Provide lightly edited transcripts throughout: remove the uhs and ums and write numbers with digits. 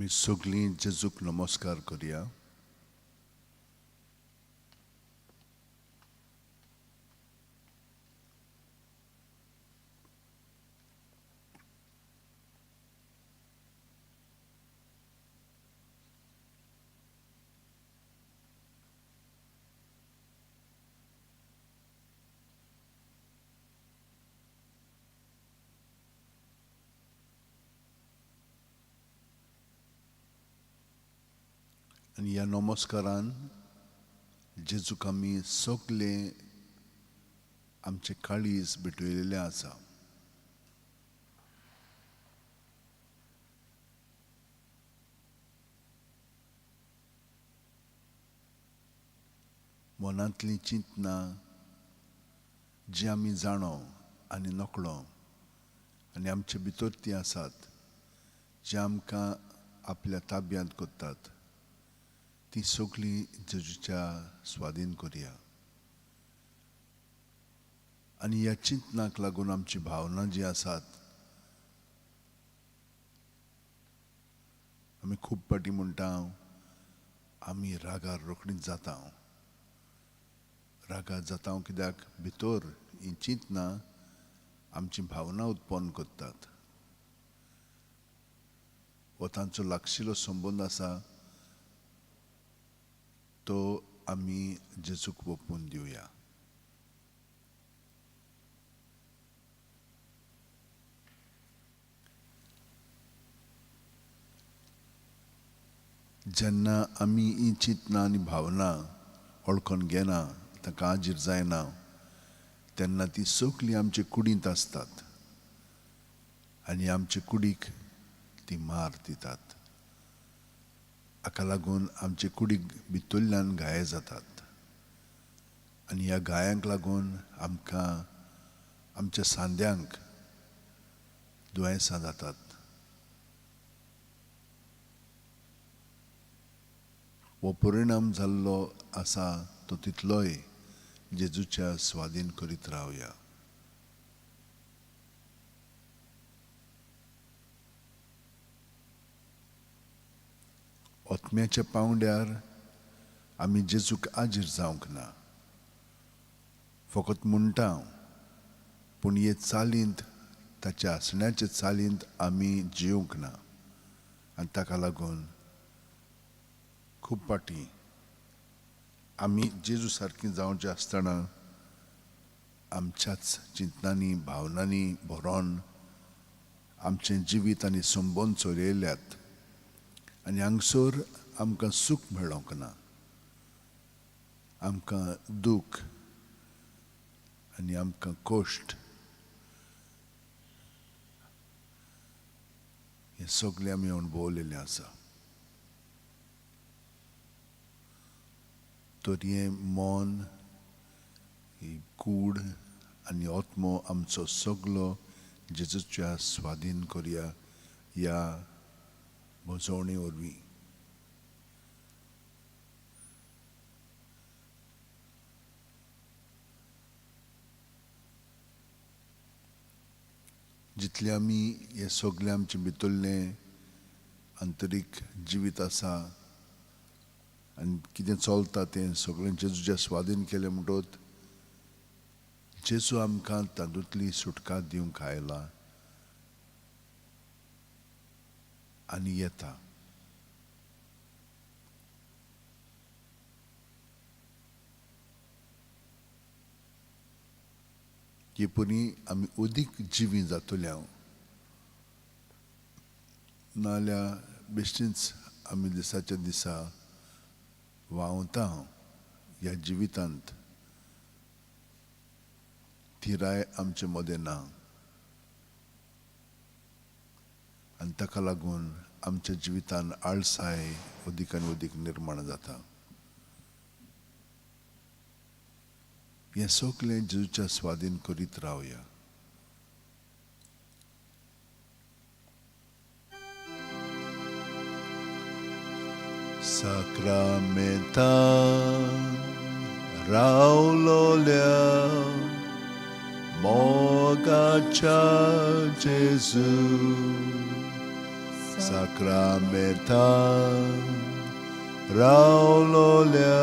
आमी सगळीं जेजूक नमस्कार करया. आनी ह्या नमस्कारान जेजूक आमी सगळे आमचे काळीज भेटयलेलें आसा. मनांतलीं चिंतनां जी आमी जाणो आनी नकळो आनी आमचे भितर तीं आसात जी आमकां आपल्या ताब्यांत करतात ती सगळीं जेजूच्या स्वाधीन करया. आनी ह्या चिंतनाक लागून आमची भावना जी आसात, आमी खूब फावटी म्हणटा आमी रागार रोखडीच जाता. रागार जाता कित्याक भितर ही चिंतनां आमची भावना उत्पन्न करतात. हो तांचो लागशिल्लो संबंद आसा तो आमी जेजूक ओंपून दिवया. जेन्ना आमी ही चिंतनां आनी भावना वळखून घेना, तांकां आजीर जायना, तेन्ना ती सगळीं आमचे कुडींत आसतात आनी आमचे कुडीक ती मार दितात. हाका लागून आमचे कुडीक भितरल्यान घाये जातात आनी ह्या घायांक लागून आमकां आमच्या सांद्यांक दुयेंसां जातात. हो परिणाम जाल्लो आसा तो तितलोय जेजूच्या स्वाधीन करीत रावया. आत्म्याच्या पांवड्यार आमी जेजूक आजीर जावंक ना, फकत म्हणटा, पूण हे चालींत ताच्या आसण्याचे चालींत आमी जिवंक ना आनी ताका लागून खूब फावटी आमी जेजू सारकी जावचे आसतना आमच्याच चिंतनांनी भावनांनी भरोन आमचें जिवीत आनी संबंद चलयल्यात आनी हांगसर आमकां सूख मेळोंक ना, आमकां दूख आनी आमकां कश्ट हें सगळें आमी अणभवलेलें आसा. तर हें मन, ही कूड आनी आत्मो आमचो सगलो जेजूच्या स्वाधीन करया ह्या भजवणे वरवीं. जितले आमी हे सगळे आमचे भितरलें आंतरीक जिवीत आसा आनी कितें चलता तें सगळें जेजूच्या स्वाधीन केलें म्हणटकच जेजू आमकां तातूंतली सुटका दिवंक आयला आनी येता. हे परी आमी अदीक जिवी जातले हांव, नाजाल्यार बेश्टीच आमी दिसाच्या दिसा व्हांवता ह्या जिवितांत, थिराय आमचे मदें ना आनी ताका लागून आमच्या जिवितान आळसाय अदीक आनी अदीक निर्माण जाता. हें सगळें जेजूच्या स्वाधीन करीत रावया. साक्रामेंतान रावलोल्या मोगाच्या जेजू, साक्रामेंतान रावलोल्या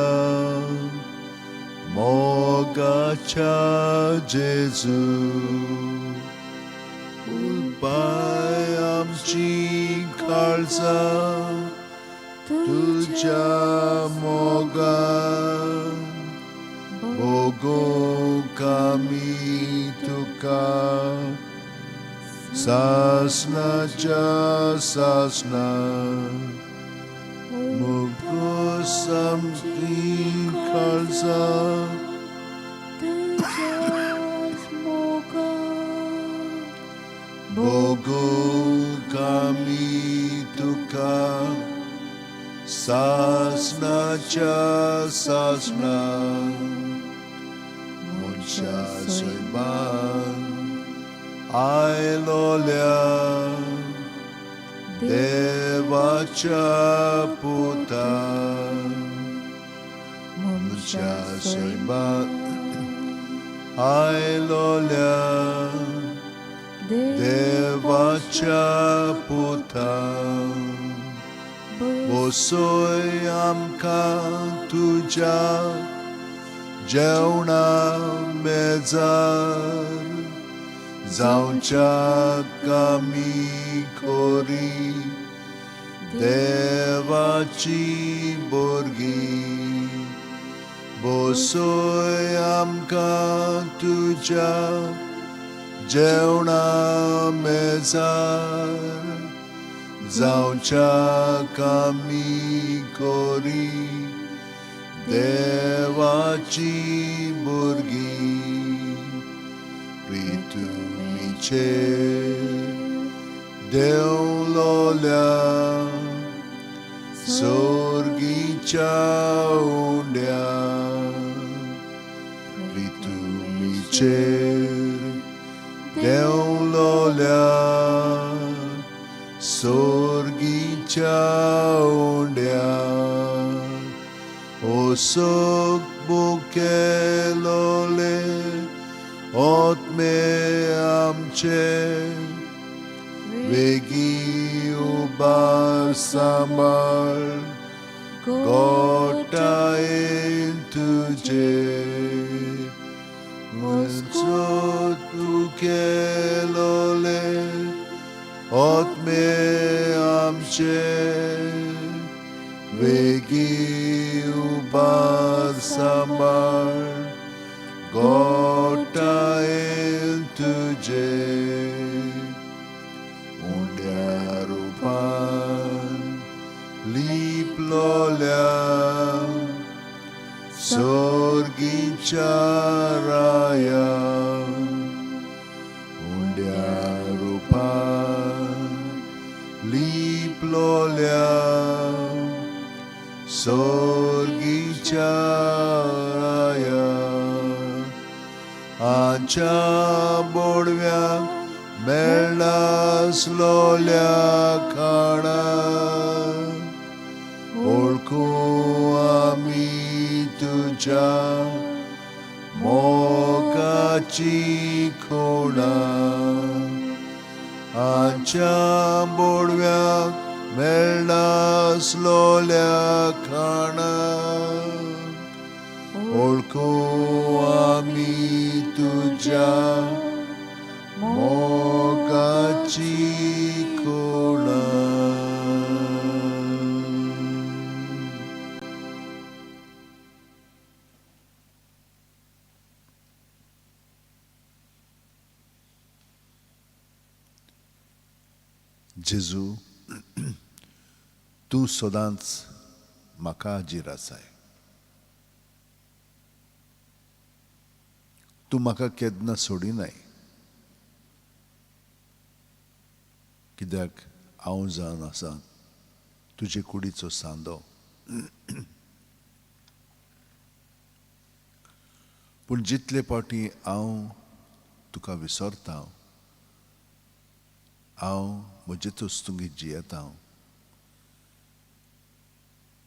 मोगाच्या जेजू, उलपाय आमची काळजां तुज्या मोगान, भोगूंक आमी तुका सासनाच्या सासना. मुगोस आमची काळजां तुज्याच मोगान, भोगूंक आमी तुका सासनाच्या सासना. मनशा सैमान आयलोल्या देवाच्या पुता, मनशा सैमान आयलोल्या देवाच्या पुता, बसय आमकां तुज्या जेवणा मेजार, जावच्याक आमी खोरी देवाची भुरगीं. बसय आमकां तुज्या जेवणा मेजार, जावच्याक आमी खोरी देवाची भुरगीं. प्रितुमीचेर देंवलोल्या सोर्गीच्या उंड्या, प्रितुमीचेर देंवलोल्या सोर्गीच्या उंड्या, ओसोक बुकेलोले ओतमे आमचे वेगीं उबार सांबाळ गोटायेन तुजे. मनसोत बुकेलोले ओतमे आमचे वेगीं उबार सांबाळ गोटायेन तुजे. उंड्या रुपान लिपलोल्या सोर्गीच्या राया, उंड्या रुपान लिपलोल्या सोर्गीच्या राया, आमच्या बोडव्याक मेळनासलोल्या खाणा, वळखूं आमी तुज्या मोगाची खुणा. आमच्या बोडव्याक मेळनासलोल्या खाणा, वळखूं आमी तुज्या मोगाची खुणा. जेजू, तूं सदांच म्हाका हाजीर आसाय. तूं म्हाका केन्ना सोडिनाय, कित्याक हांव जावन आसा तुजे कुडीचो सांदो. पूण जितले फावटी हांव तुका विसरता, हांव म्हजेच वस्तुंगी जियेता,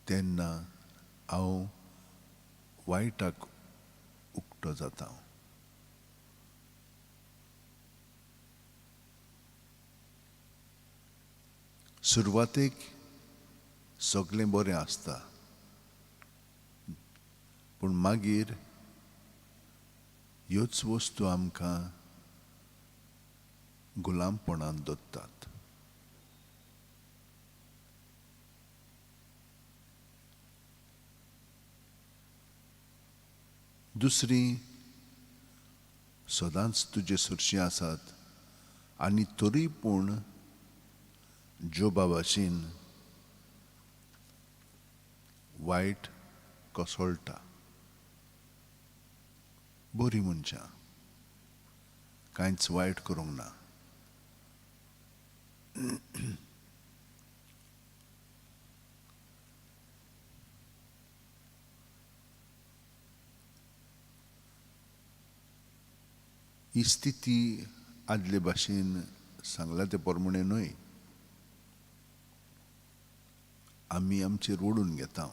तेन्ना हांव वायटाक उक्तो जाता. सुरवातेक सगळें बरें आसता, पूण मागीर ह्योच वस्तू आमकां गुलामपणान दवरतात. दुसरी सदांच तुजे सरशीं आसात आनी तरी पूण जोबा भाशेन वायट कोसळटा. बरीं मनशां कांयच वायट करूंक ना. ही स्थिती आदले भाशेन सांगला ते प्रमाणे न्हय. आमी आमचेर ओडून घेता,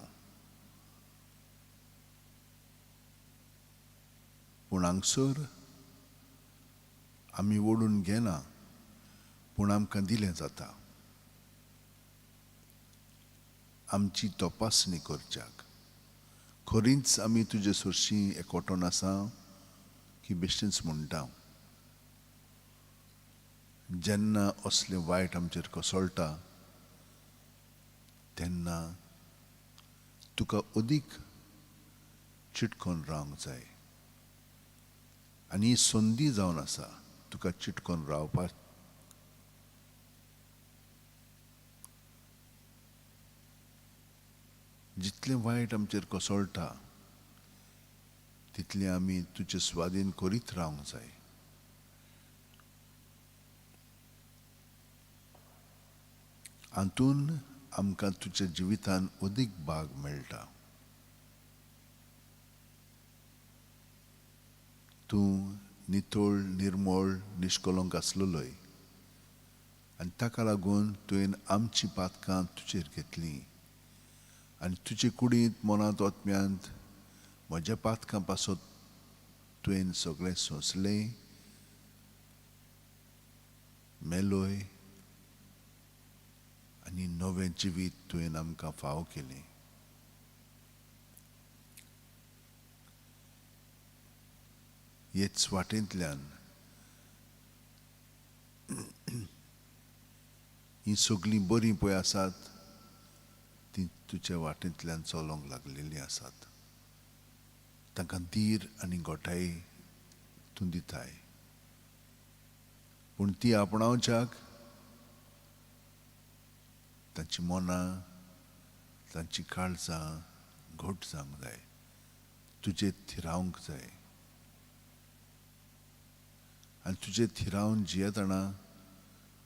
पूण हांगसर आमी ओडून घेना, पूण आमकां दिलें जाता आमची तपासणी करच्याक. खरींच आमी तुजे सरशीं एकवटोन आसा की बेश्टेंच म्हणटा. जेन्ना असलें वायट आमचेर कोसळटा तेन्ना तुका अदीक चिटकोन रावंक जाय आनी ही संदी जावन आसा तुका चिटकोन रावपाक. जितलें वायट आमचेर कोसळटा तितलें आमी तुजे स्वाधीन करीत रावंक जाय. हातून आमकां तुज्या जिवितान अदीक भाग मेळटा. तूं नितळ निर्मळ निश्कलंक आसलेलोय आनी ताका लागून तुवें आमची पातकां तुजेर घेतलीं आनी तुजे कुडींत मनांत आत्म्यांत म्हज्या पातकां पासत तुवें सगळें सोंसलें, मेलोय आनी नवें जिवीत तुवें आमकां फावो केलें. हेच वाटेंतल्यान हीं सगळीं बरीं पळय आसात तीं तुज्या वाटेंतल्यान चलोवंक लागलेलीं आसात. तांकां धीर आनी गोठाय तूं दिताय, पूण ती आपणावच्याक तांची मनां तांची काळजां घट जावंक जाय, तुजे थिरावंक जाय. आनी तुजे थिरावन जियेतना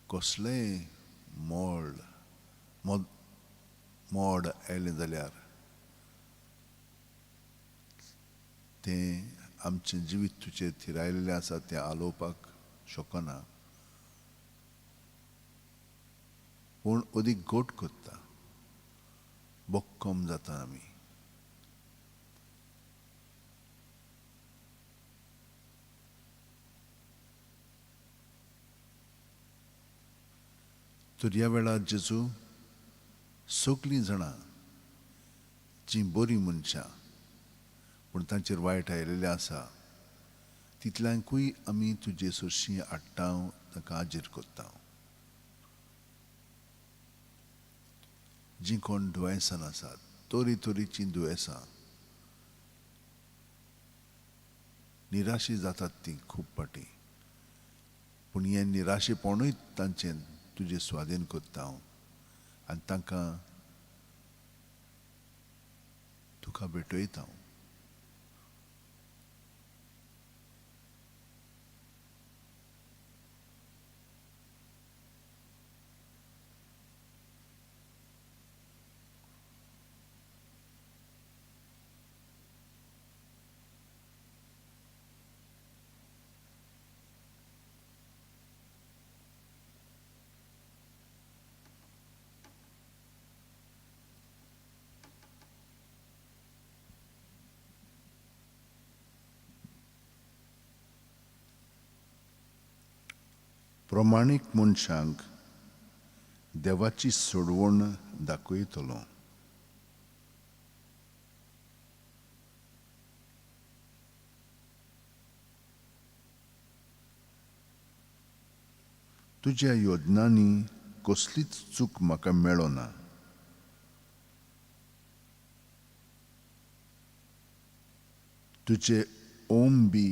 कसलेंय मोड आयलें जाल्यार तें आमचें जिवीत तुजेर थिरायलेलें आसा तें आलोवपाक शकना, पूण अदीक घट करता, भक्कम जाता आमी. तर ह्या वेळार जेजू सगळीं जाणां जीं बरीं मनशां पूण तांचेर वायट आयिल्लें आसा तितल्यांकूय आमी तुजे सरशीं हाडटा, तांकां हाजीर करता. जीं कोण दुयेंसां आसात, तरेतरेचीं दुयेंसां, निराशी जातात तीं खूब फावटी, पूण हें निराशेपणूय तांचें तुजे स्वाधीन करता हांव आनी तांकां तुका भेटयता हांव. प्रमाणीक मनशांक देवाची सोडवण दाखयतलो. तुज्या योजनांनी कसलीच चूक म्हाका मेळना. तुजे ओम बी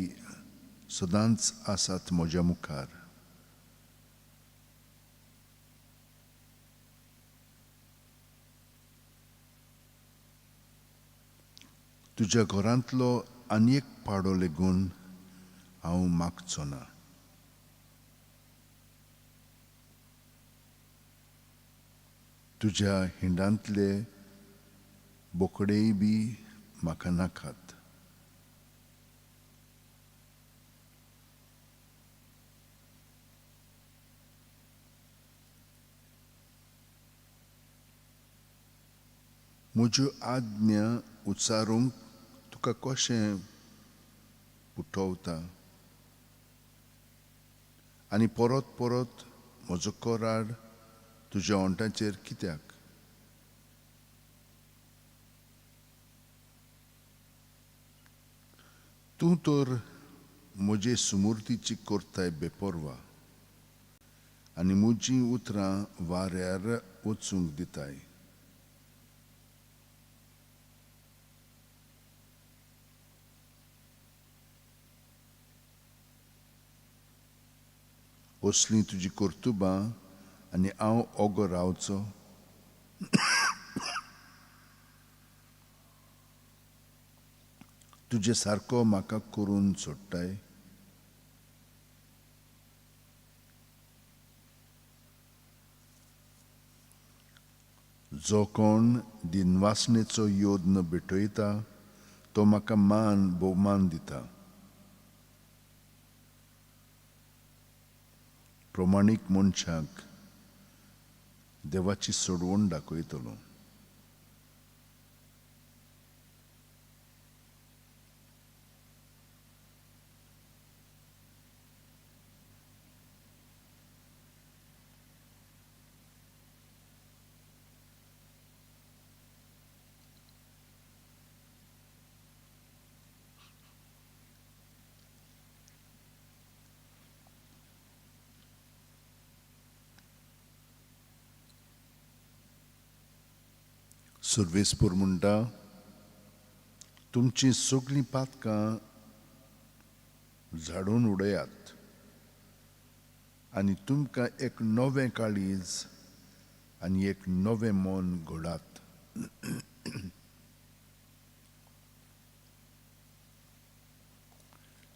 सदांच आसात म्हज्या मुखार. तुज्या घरांतलो आनी एक पाडो लेगून हांव मागचो ना. तुज्या हिंडांतले बोकडेय बी म्हाका नाकात. म्हज्यो आज्ञा उच्चारूंक तुका कशें पुटवता आनी परत परत म्हजो करार तुज्या ओंठाचेर कित्याक? तूं तर म्हजे सुमुर्तीची करताय बेपर्वा आनी म्हजीं उतरां वाऱ्यार वचूंक दिताय. असलीं तुजी कर्तुबां आनी हांव ओगो रावचो? तुजे सारको म्हाका करून सोडटाय? जो कोण दिनवासनेचो योद्न भेटयता तो म्हाका मान भोवमान दिता. प्रमाणीक मनशाक देवाची सोडवण दाखयतलो. सर्वेस्पूर म्हणटा, तुमचीं सगळीं पातकां झाडून उडयात आनी तुमकां एक नवें काळीज आनी एक नवें मन घडात.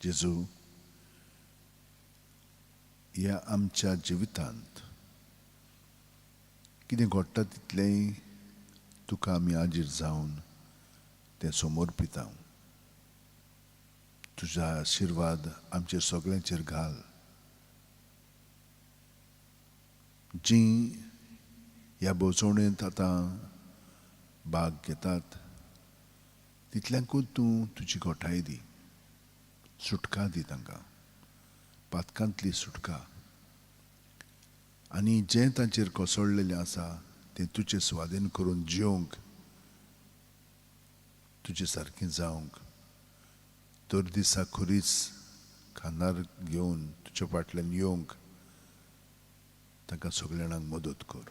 जेजू, ह्या आमच्या जिवितांत कितें घडटा तितलेंय तुका आमी आजीर जावन तें समर्पिता. तुज्या आशिर्वाद आमचेर सगळ्यांचेर घाल. जीं ह्या भोवचणेंत आतां भाग घेतात तितल्यांकूच तूं तुजी गोठाय दी, सुटका दी तांकां, पातकांतली सुटका, आनी जें तांचेर कोसळलेलें आसा तें तुजे स्वाधीन करून जिवंक, तुजे सारकें जावंक, दर दिसा खुरीस खांदार घेवन तुज्या फाटल्यान येवंक तांकां सगळ्या जाणांक मदत कर.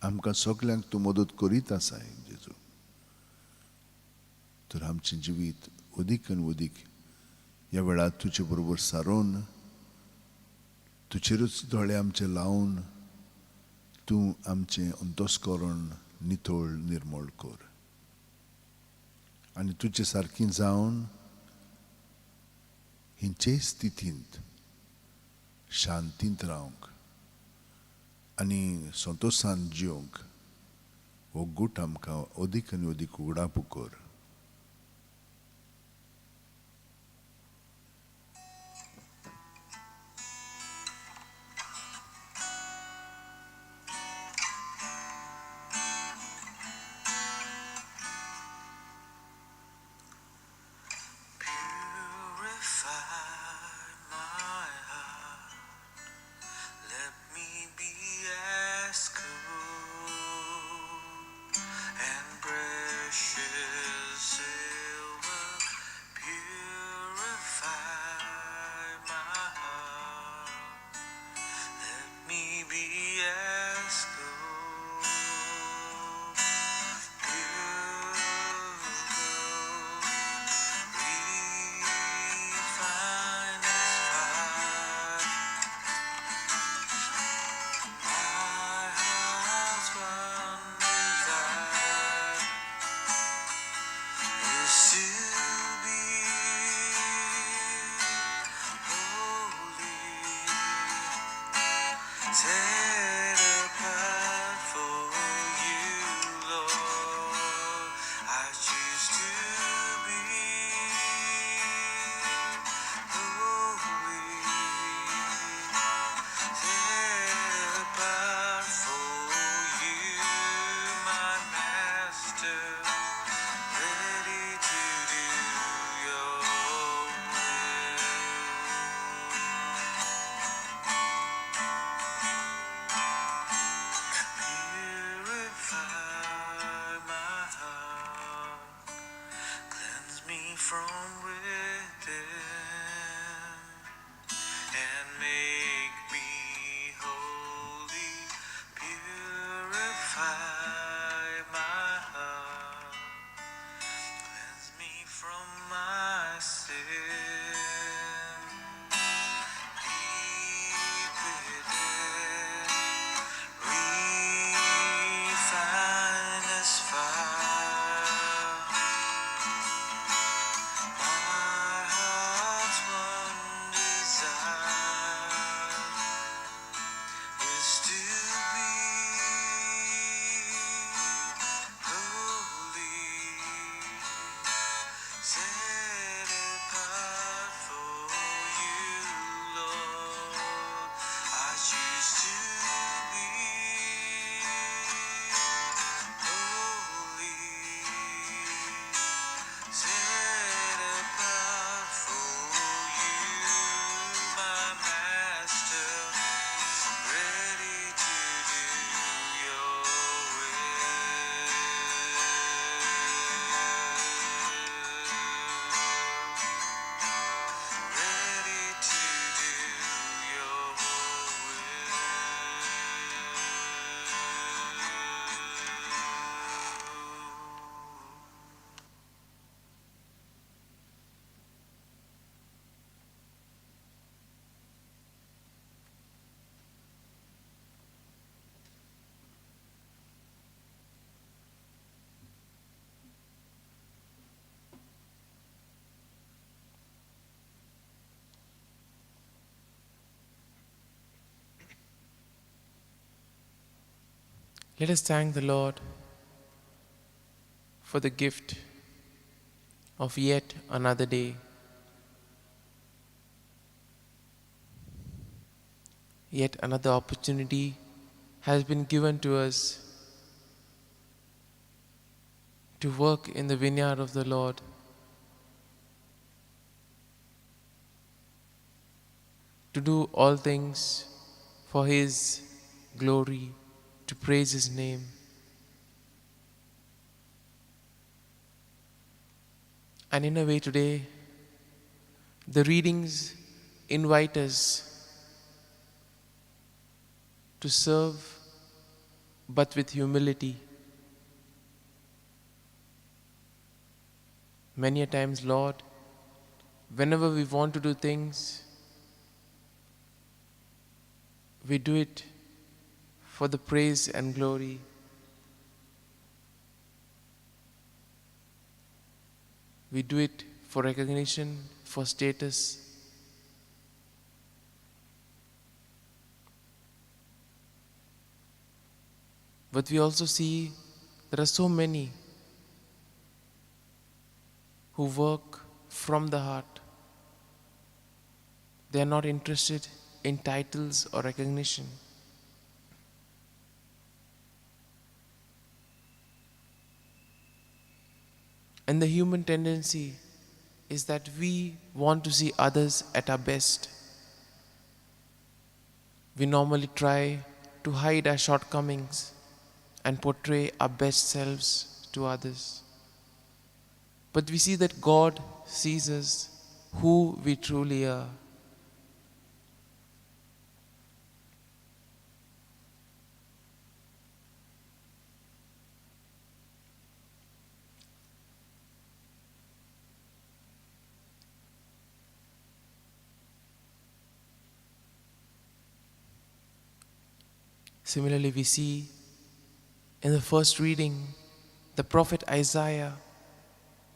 आमकां सगल्यांक तूं मदत करीत आसाय जेजू. तर आमचें जिवीत अदीक आनी अदीक ह्या वेळार तुजे बरोबर सारोवन, तुजेरूच दोळे आमचे लावन तूं आमचें अंतस्करण नितळ निर्मळ कर आनी तुजे सारकी जावन हिंचे स्थितींत शांतींत रावंक आनी संतोशान जिवंक हो गूट आमकां अदीक आनी अदीक उगडापू कर. Purify my heart. Let me be from within and make me holy. Purify my heart, cleanse me from my sin. Deep within, refiner's fire. My heart's one desire is to be holy, set apart for you, Lord. I choose to be holy, set apart for you, my master, ready to do your will. Ready to do your will. Let us thank the Lord for the gift of yet another day. Yet another opportunity has been given to us to work in the vineyard of the Lord. To do all things for His glory, to praise His name. And in a way today, the readings invite us to serve, but with humility. Many a times, Lord, whenever we want to do things, we do it for the praise and glory. We do it for recognition, for status. But we also see there are so many who work from the heart. They are not interested in titles or recognition. And the human tendency is that we want to see others at our best. We normally try to hide our shortcomings and portray our best selves to others. But we see that God sees us who we truly are. Similarly, we see in the first reading, the prophet Isaiah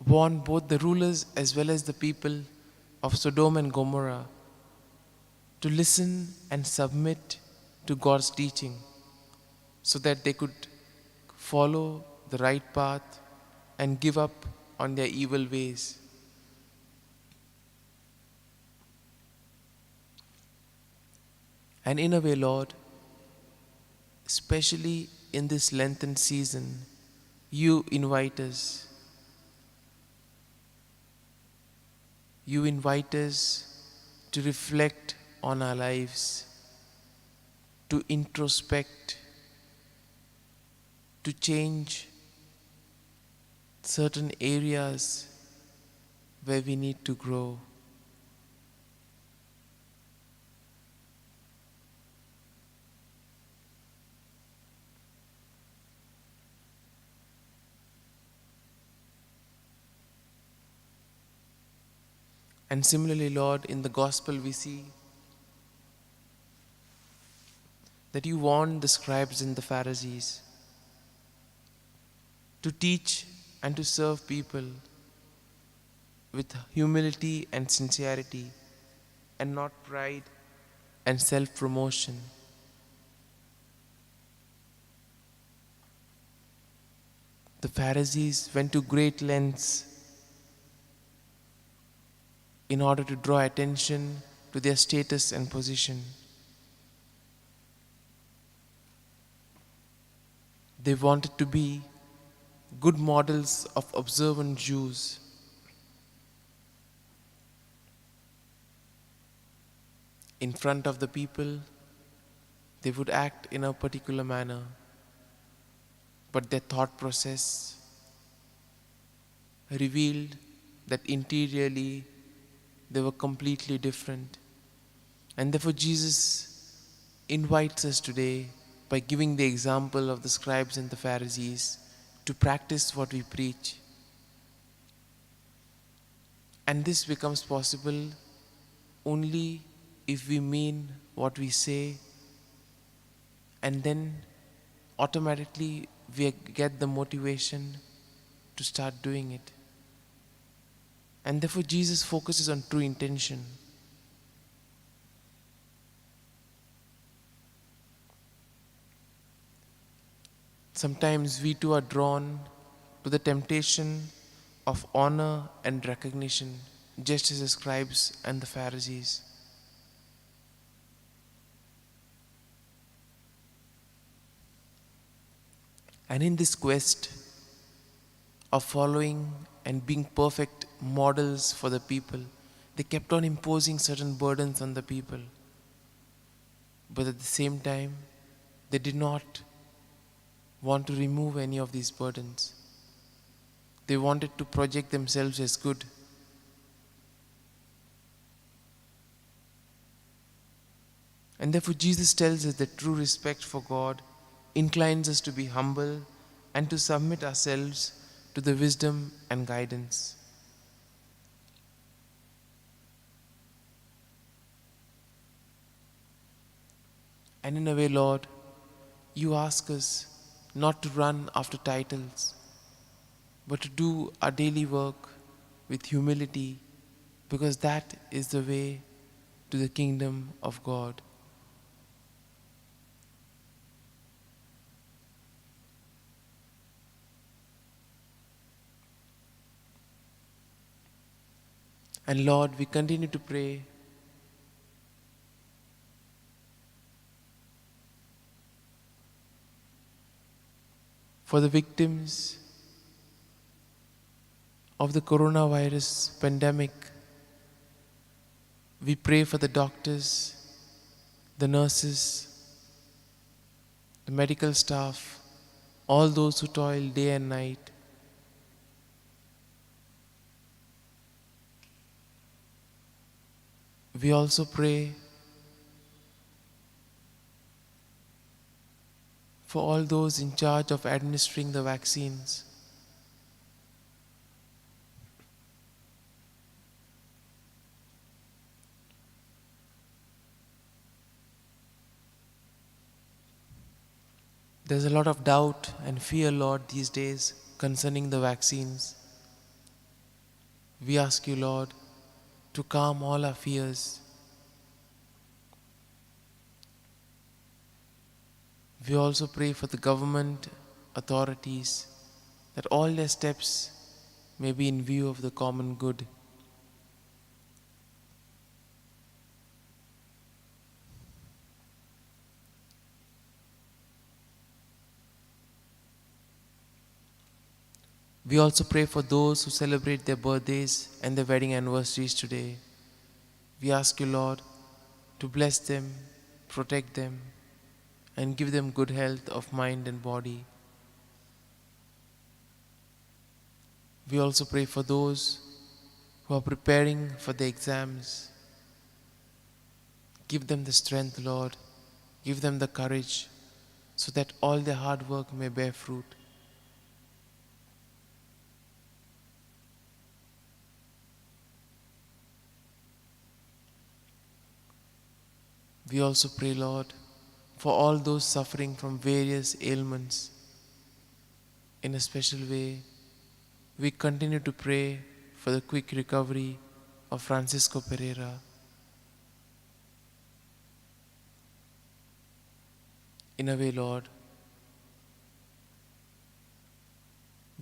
warned both the rulers as well as the people of Sodom and Gomorrah to listen and submit to God's teaching so that they could follow the right path and give up on their evil ways. And in a way, Lord, especially in this Lenten season, you invite us. You invite us to reflect on our lives, to introspect, to change certain areas where we need to grow. And similarly, Lord, in the Gospel we see that you warned the scribes and the Pharisees to teach and to serve people with humility and sincerity, and not pride and self-promotion. The Pharisees went to great lengths in order to draw attention to their status and position. They wanted to be good models of observant Jews. In front of the people, they would act in a particular manner, but their thought process revealed that interiorly they were completely different. And therefore Jesus invites us today by giving the example of the scribes and the Pharisees to practice what we preach. And this becomes possible only if we mean what we say, and then automatically we get the motivation to start doing it. And therefore Jesus focuses on true intention. Sometimes we too are drawn to the temptation of honor and recognition, just as the scribes and the Pharisees. And in this quest of following and being perfect models for the people, they kept on imposing certain burdens on the people. But at the same time, they did not want to remove any of these burdens. They wanted to project themselves as good. And therefore Jesus tells us that true respect for God inclines us to be humble and to submit ourselves to the wisdom and guidance. And in a way, Lord, you ask us not to run after titles, but to do our daily work with humility, because that is the way to the kingdom of God. And Lord, we continue to pray for the victims of the coronavirus pandemic. We pray for the doctors, the nurses, the medical staff, all those who toil day and night. We also pray for all those in charge of administering the vaccines. There's a lot of doubt and fear, Lord, these days concerning the vaccines. We ask you, Lord, to calm all our fears. We also pray for the government authorities that all their steps may be in view of the common good. We also pray for those who celebrate their birthdays and their wedding anniversaries today. We ask you, Lord, to bless them, protect them, and give them good health of mind and body. We also pray for those who are preparing for the exams. Give them the strength, Lord. Give them the courage so that all their hard work may bear fruit. We also pray, Lord, for all those suffering from various ailments. In a special way, we continue to pray for the quick recovery of Francisco Pereira. In a way, Lord,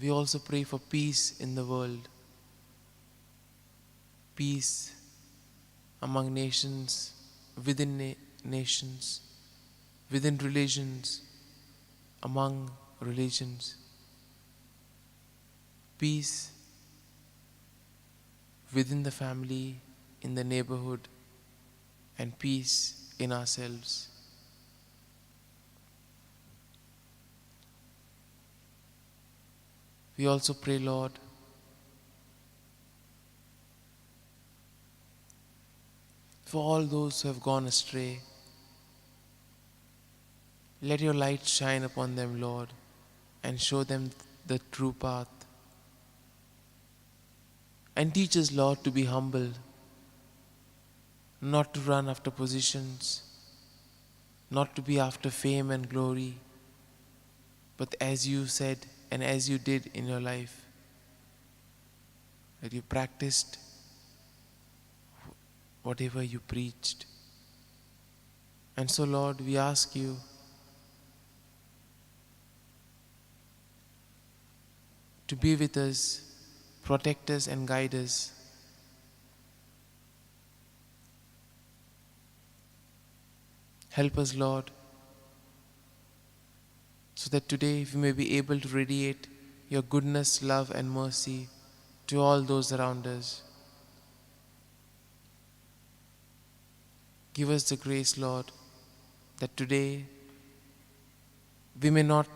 we also pray for peace in the world, peace among nations, within nations, within religions, among religions, peace within the family, in the neighborhood, and peace in ourselves. We also pray, Lord, for all those who have gone astray. Let your light shine upon them, Lord, and show them the true path. And teach us, Lord, to be humble, not to run after positions, not to be after fame and glory, but as you said and as you did in your life, that you practiced whatever you preached. And so, Lord, we ask you to be with us, protect us and guide us. Help us, Lord, so that today we may be able to radiate your goodness, love and mercy to all those around us. Give us the grace, Lord, that today we may not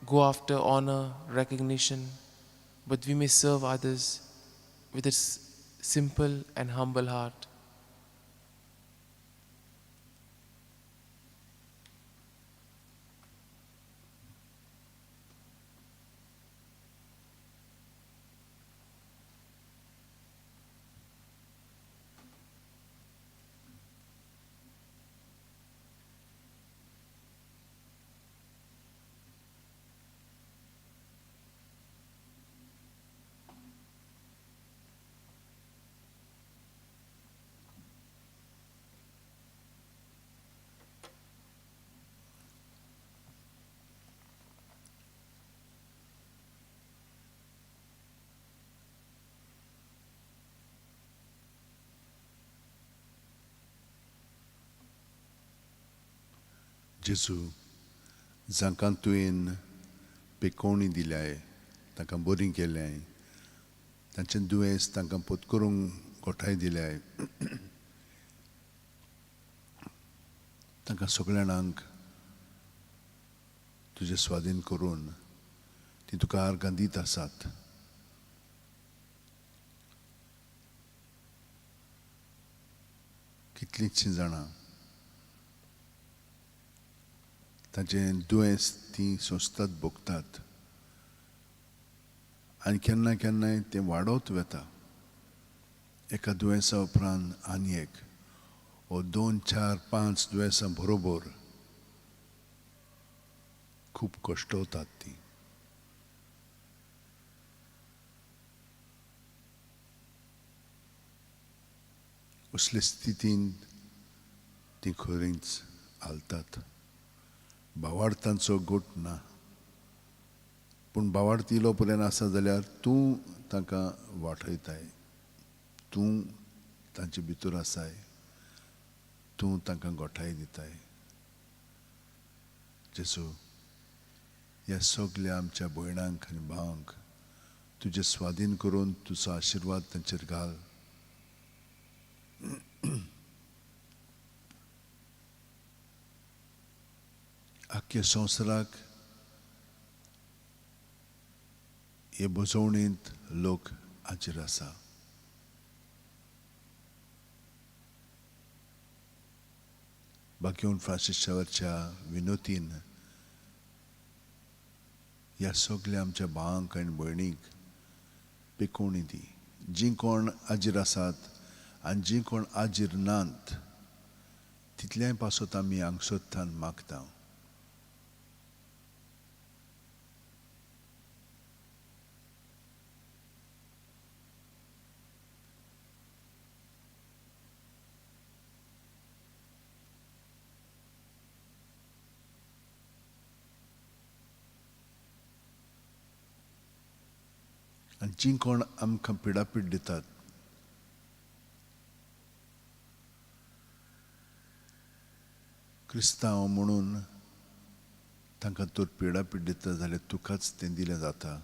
go after honor, recognition, but we may serve others with a simple and humble heart. जेजू जांकां तुवें पेकोवणी दिल्याय, तांकां बरी केल्याय, तांचें दुयेंस तांकां पोत करूंक गोठाय दिल्याय, तांकां सगळ्या जाणांक तुजे स्वाधीन करून ती तुका आर्गां दीत आसात. कितलींचशीं जाणां तांचें दुयेंस तीं सोंसतात, भोगतात आनी केन्ना केन्नाय तें वाडत वता. एका दुयेंसा उपरांत आनी एक ओ 2, 4, 5 दुयेंसां बरोबर खूब कश्टवतात तीं. असले स्थितींत तीं खरींच हालतात. भावार्थांचो गोट ना, पूण भावार्थ इलो पर्यंत आसा जाल्यार तूं तांकां वाटयताय, तूं तांचे भितर आसाय, तूं तांकां गोठाय दिताय. जेजू, ह्या सगल्या आमच्या भयणांक आनी भावांक तुजे स्वाधीन करून तुजो आशिर्वाद तांचेर घाल. आख्या संवसाराक हे बसवणेंत लोक हाजीर आसा. बाकीवन फ्रांसीस शावरच्या विनोतीन ह्या सगल्या आमच्या भावांक आनी भयणीक पेकोवणी दी. जीं कोण आजीर आसात आनी जीं कोण आजीर नात तितल्याय पासत आमी हांगसोत्तान मागता. आनी जीं कोण आमकां पिडापीड दितात क्रिस्तांव म्हणून तांकां तर पिडापीड दिता जाल्यार तुकाच तें दिलें जाता.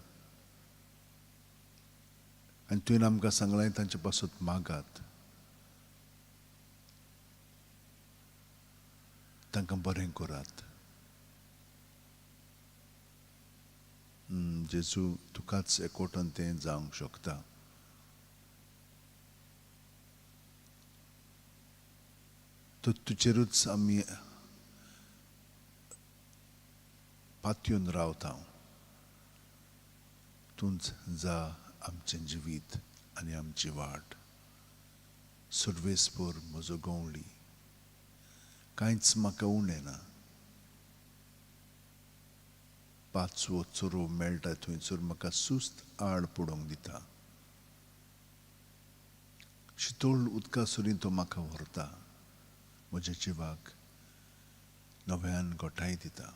आनी तुवें आमकां सांगलां तांचे पासत मागात, तांकां बरें करात. जेजू तुकाच एकवटून तें जावंक शकता. तर तुजेरूच आमी पातयेवन रावता. तूंच जा आमचें जिवीत आनी आमची वाट. सर्वेस्पोर म्हजो गवळी, कांयच म्हाका उणें ना. पांचवो चोरो मेळटा थंयसर म्हाका सुस्त आड पडोवंक दिता. शितोळ उदका सरीं तो म्हाका व्हरता, म्हज्या जिवाक नव्यान गोठाय दिता.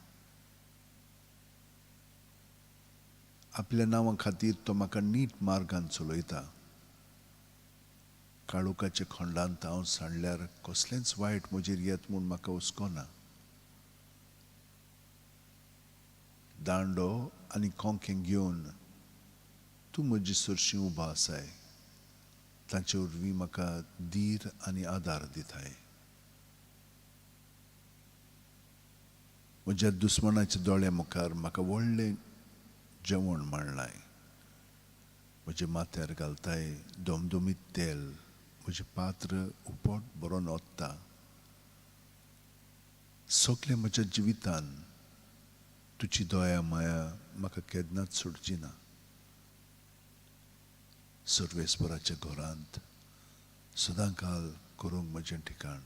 आपल्या नांवा खातीर तो म्हाका नीट मार्गान चलयता. काळोखाच्या खंडांत हांव सांडल्यार कसलेंच वायट म्हजेर येत म्हूण म्हाका हुस्को ना. दांडो आनी कोंकें घेवन तूं म्हजी सरशी उबो आसाय, तांचे वरवीं म्हाका धीर आनी आदार दिताय. म्हज्या दुस्मनाच्या दोळ्या मुखार म्हाका व्हडलें जेवण मांडलाय. म्हज्या माथ्यार घालताय दमदमीत तेल, म्हजें पात्र उपट भरून ओत्ता. सगळें म्हज्या जिवितान तुजी दया माया म्हाका केन्नाच सोडची ना. सर्वेस्पराच्या घरांत सदांकाल करूंक म्हजें ठिकाण.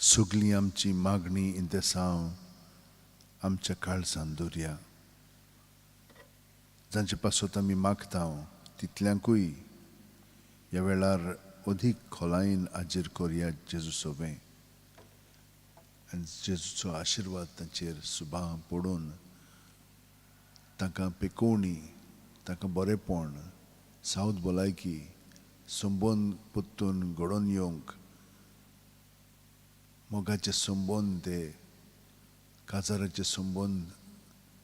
सगळी आमची मागणी इंतेसांव आमच्या काळजान दवरया. जांचे पासत आमी मागता तितल्यांकूय ह्या वेळार अदीक खोलायेन हाजीर करया जेजू सोबें आनी जेजूचो आशिर्वाद तांचेर सुबां पडून तांकां पेकोवणी, तांकां बरेपण, सावध भलायकी, संबंद परतून घडोवन येवंक, मोगाचे संबंद ते काजाराचे संबंद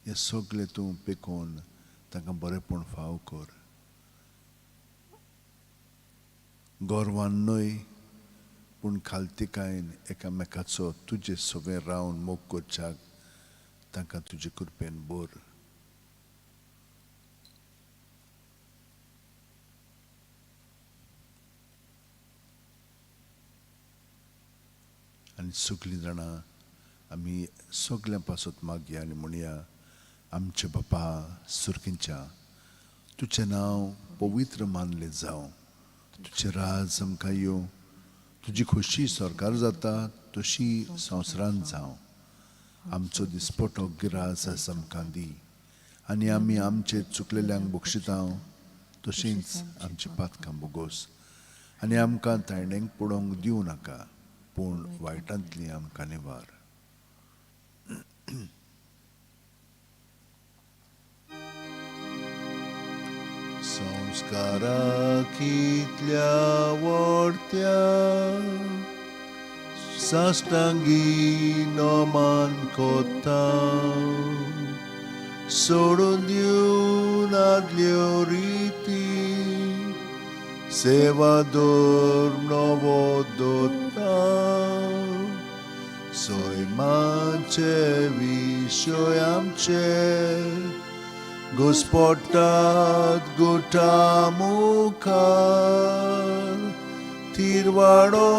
हे सगळे तूं पेकोवन तांकां बरेपण फाव कर. गोरवान न्हय पूण खालतिकायेन एकामेकाचो तुजे सवें रावन मोग करच्याक तांकां तुजे कृपेन भर. आनी सगळीं जाणां आमी सगळ्यां पासत मागया आनी म्हणया, आमचे बापा सुर्कींच्या, तुजें नांव पवित्र मानलें जावं, तुजें राज आमकां येवं, तुजी खोशी सरकार जाता तशी संवसारांत जावं. आमचो दिसपटो गिरास आस आमकां दी आनी आमी आमचे चुकलेल्यांक बक्षिता तशींच आमची पातकां बोगोस आनी आमकां तायणेक पडोवंक दिवं नाका, पूण वायटांतली आमकां निवार. संस्कारा कितल्या वडत्या साश्टांगी नमान कोता, सोडून दिवन आदल्यो रिती, सेवा धर्म नवो दोता, सैमाचे विशय आमचे घुस्पट्टात गुटा मुखार थिरवाडो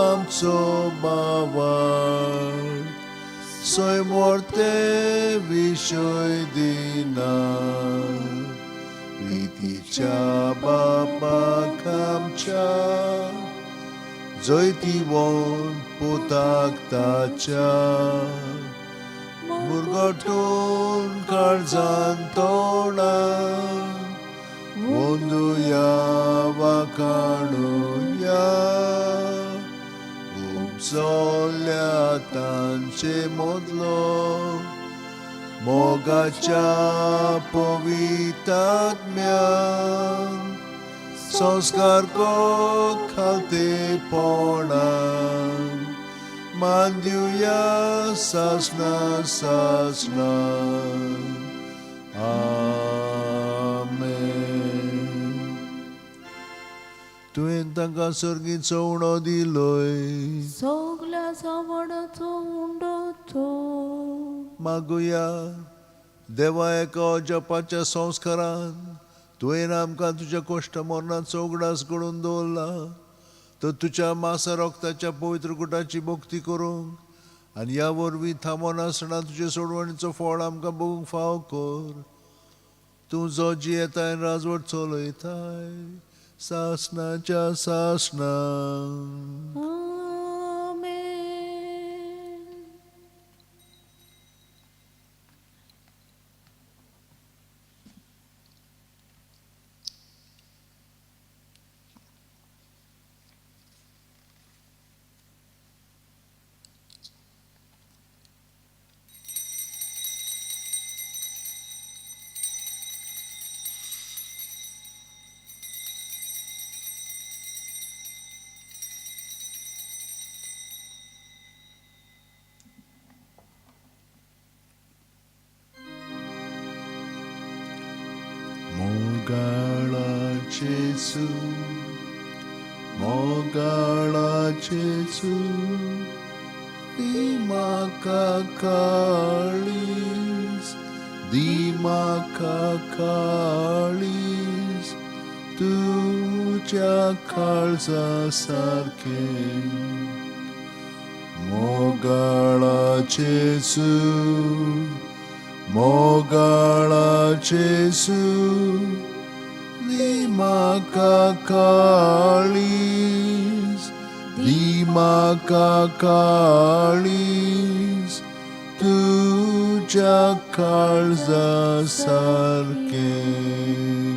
आमचो बाबार स्वयंवर्ते विशय दिना प्रितीच्या बापाक आमच्या जैतिवंत पुताक ताच्या मुरगटून काळजान तोंडान वंदुया वाखाणुया उपजल्या तांचे मदलो मोगाच्या पवितात्म्यान संस्कार को खालतेपणान मान दिवया सासना सासना. आमेन. तुवें तांकां सर्गीचो उणो दिलोय. सगल्या सावडाचो उंडो तो. मागुया. देवा, एका अजपाच्या संस्कारान तुवें आमकां तुज्या कश्ट मरणाचो उगडास घडोवन दवरला, तर तुज्या मासा रक्ताच्या पवित्र गुटाची भक्ती करूंक आनी ह्या वरवीं थांबोनासतना तुजे सोडवणीचो फळ आमकां बघूंक फाव कर. तूं जो जियेताय, राजवट चलयताय सासनाच्या सासना. आमेन. मोगाळा जेजू, मोगाळा जेजू, दी म्हाका काळीज, दी म्हाका काळीज तुज्या काळजा सारकें. मोगाळा जेजू, मोगाळा जेजू, दी म्हाका काळीज, दी म्हाका काळीज तुज्या काळजा सारकें.